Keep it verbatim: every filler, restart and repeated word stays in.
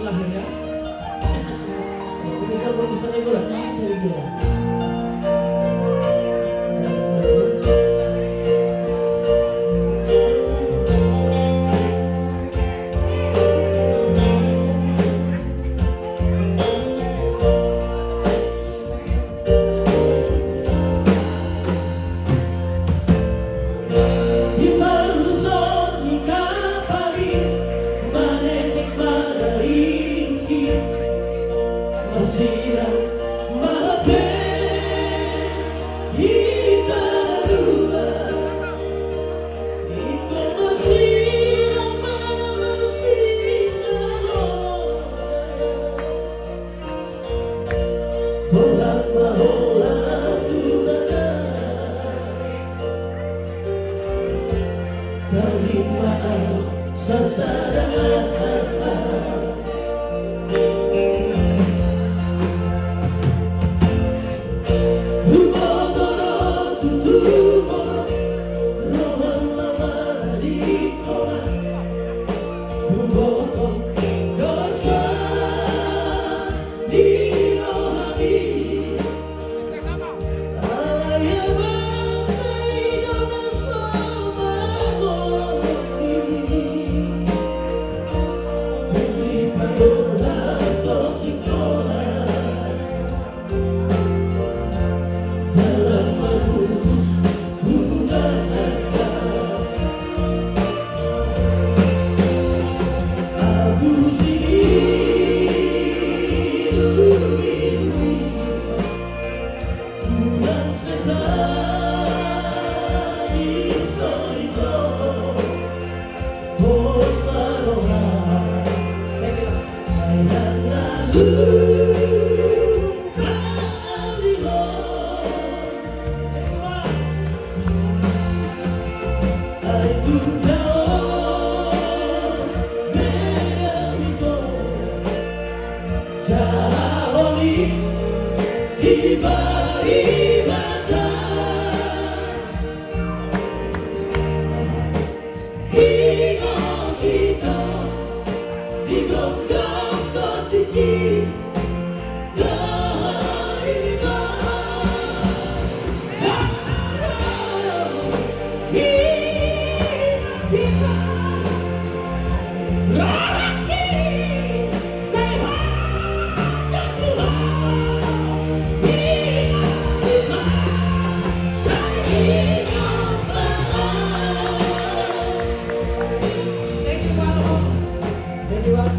Di parhuson ni kapal i, manetek manarik i, masirang ma hape hita na dua. Ingkon masirang ma na marsirang. Boha ma holan tu dada. Tanggung ma au sasada. Huboto do tutu ho, roham na manarik hona. Huboto do sa di rohami. Alai amang, taida ma so mangoloi. Di pandor hatosik hona. Dalan mamutus hubungan anta. Abu sini dui-dui. Unang sekali so ito. Pos ma roha. Ai na lalu. Ingot hita di gomgom konditi. Thank you, Pak.